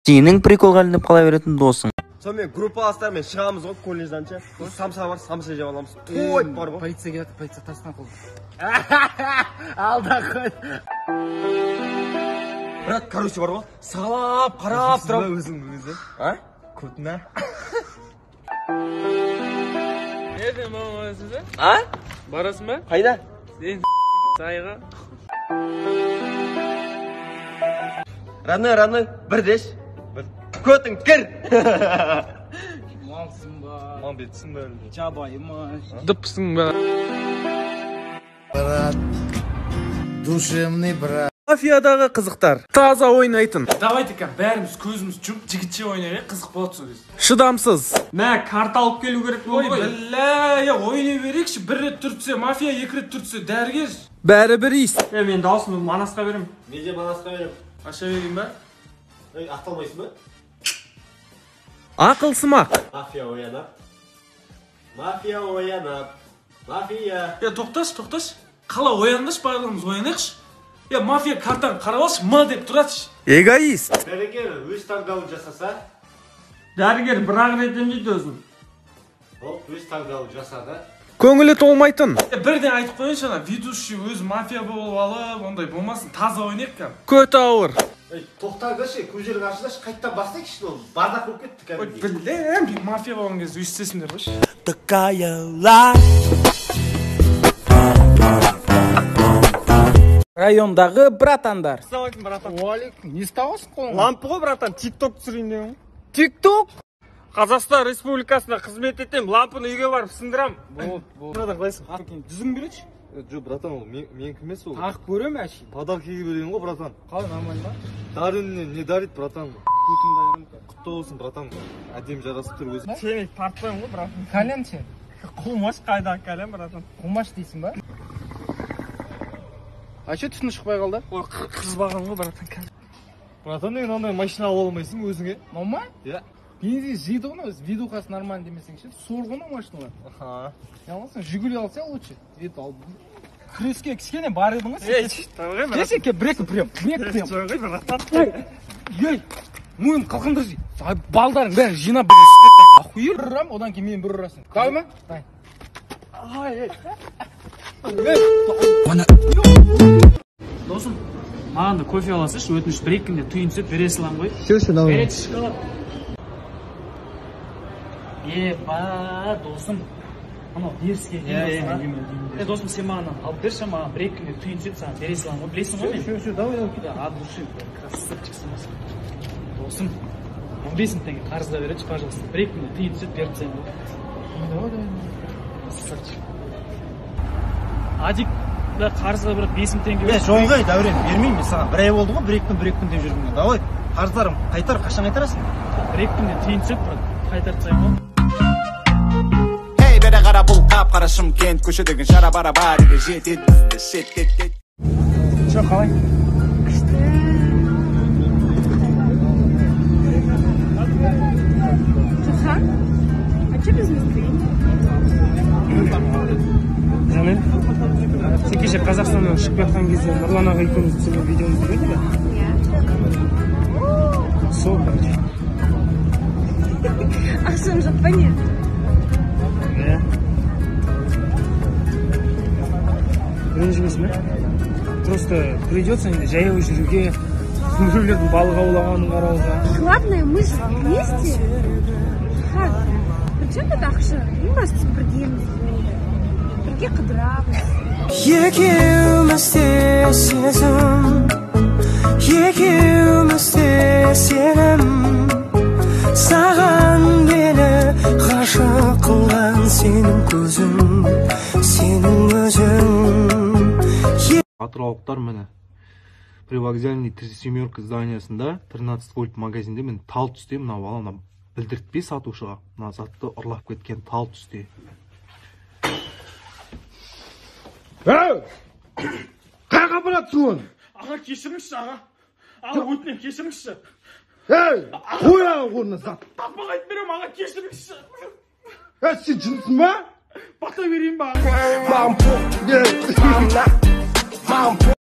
Сенің приколға ілініп қала беретін досың. Сонымен группаластармен шығамыз ғой колледжден ше. Самса бар, самса жеп аламыз. Тойып бар ғой. Полиция келеді, полиция тастан қолды. Алда қой. Брат, короче бар ғой. Сығалап, қарап тұрып. Өзің өзі. А? Көтіне. Ертең мама барасың ба? А? Барасың ба? Қайда? Сен сайға. Родной, родной, бір деш. Бір. Көтің кір. Малсың ба? Мамбетсің ба әлде? Жабайы ма? Дыпсың ба? Брат, душевный брат. Мафиядағы қызықтар. Таза ойнайтын. Давайте-ка бәріміз көзіміз жұмып жігітше ойнайық, қызық болады сол кезде. Шыдамсыз. Мә, карта алып келу керек болды ғой. Ой, білә, ойнай берейікші. Бір рет түртсе мафия, екі рет түртсе дәрігер. Бәрі бір иіс. Е, мен дауысымды Манасқа беремін. Мен де Манасқа беремін. Аша берейін ба? Ей, ақталмайсың ба? Ақылсымақ. Мафия оянады. Мафия оянады. Мафия. Е, тоқташы, тоқташы. Қала ояндашы, барлығымыз оянайықшы. Е, мафия картаны қарап алшы, ма деп тұратшы. Эгоист. Дәрігер өз таңдауын жасаса. Дәрігер бір-ақ рет емдейді өзін. Ол өз таңдауын жасады. Көңілі толмайтын. Бірден айтып қояйыншы, ана ведущий өз мафия болып алып, ондай болмасын, таза ойнайық кәдімгі. Көті ауыр. Ей, тоқтаңдаршы, көздерің ашыңдаршы, қайттан бастайықшы, ол бардақ болып кетті кәдімгідей. Ой, білем, мен мафия болған кезде өйстесіңдер қойшы. Такая лайф. Райондағы братандар. Ассалаумағалейкум, братан. Уалейкум. Не ұстап қолыңа? Лампы ғой, братан, тик-ток түсірейін деген. Тик-ток? Қазақстан Республикасына қызмет етем, лампыны үйге барып сындырам. Болды, болды. Братан, қалайсың? 100 мың берейінші. Жоқ, братан, ол менікі емес ол. Тағып көремін әшейін. Подаркаға берген ғой, братан. Қалай, нормально ма? Дарынне не дарит, братан? Көтіңді айырам. Құтты болсын, братан. Әдемі жарасып тұр өзі. Темекі тартпаймын ғой, братан. Кальян ше? Қумаш қайдағы кальян, братан. Қумаш дейсің ба? А че түтін шықпай қалды? Ой, қызбаған ғой, братан. Братан, деген андай машина ала алмайсың өзіңе. Мынау ма? Иә. Бензин жейді ғой, өзі видухасы нормально демесең ше, сор ғой мынау машиналар. Аха. Не аласың, Жигули алса лучше. Ет ал. Күреске кішкене бар едің ғой сен. Ей, давай, братан. Кеше кеп бір екі прям, бір екі прям. Жоқ, братан. Ей, мойын қылқындыр жей. Балдарың бәрін жинап охуел. Бір ұрам, одан кейін мен бір ұрасың. Давай ма? Давай. Ай, ей. Досым, маған да кофе аласызшы, өтініш, бір екі күнде түйін түседі, бере саламын ғой. Все, все, давай. Береді шоколад. Е, ба, досым. Анау дерске екен. Е, досым, сен маған алып берші, маған бір екі күнде түйін түседі, саған бере саламын ғой. Білесің ғой мен. Все, все, давай, давай. От души, красавчиксің досым. Досым, 15 мың теңге қарызда беретші, пожалуйста. Бір екі күнде түйін түседі, беріп тастаймын ғой. Давай, давай. Красавчик. Адик, да қарызға бір 5 мың теңге Е, берші. жоқ ей, Дәурен, бермеймін мен саған. Бір ай болды ғой, бір екі күн, бір екі күн деп жүргенге. Давай, қарыздарым қайтар, қашан қайтарасың? Бір екі күнде тиын түседі, брат. Қайтарып тастаймын ғой. Ей, бері қара бұл қап-қара Шымкент көшедегі шара бара бәрі де жетеді бізді шеттетеді. Че, қалай? Жахан, а че без настроения? Жанель, сен кеше Қазақстаннан шығып жатқан кезде Нұрлан аға екеуміз түсірген видеомызды көрдің бе? Иә. Сол, короче. Ақшам жоқ па не? Иә. Ренжімесің бе? Просто придется енді жаяу жүруге, біреулердің балық аулағанын қарауға. Главное, мы же вместе. Жахан, при чем тут ақша? Ең бастысы біргеміз. Бірге қыдырамыз. Екеумізде сезім, екеумізде сенім. Саған мені ғашық қылған сенің көзің, сенің өзің. Атыраулықтар міне привокзальный 37 зданиясында 13 вольт магазинде мен тал түсте мына бала мына білдіртпей сатушыға мына затты ұрлап кеткен тал түсте. Ей! Қайға баратсың оны? Аға, кешіріңізші, аға. Аға, өтінемін, кешіріңізші. Ей, қой ана орнына зат. Таппақ айтып беремін, аға, кешіріңізші. Ей, сен жындысың ба? Бата берейін ба, аға? Маған пох. Ей.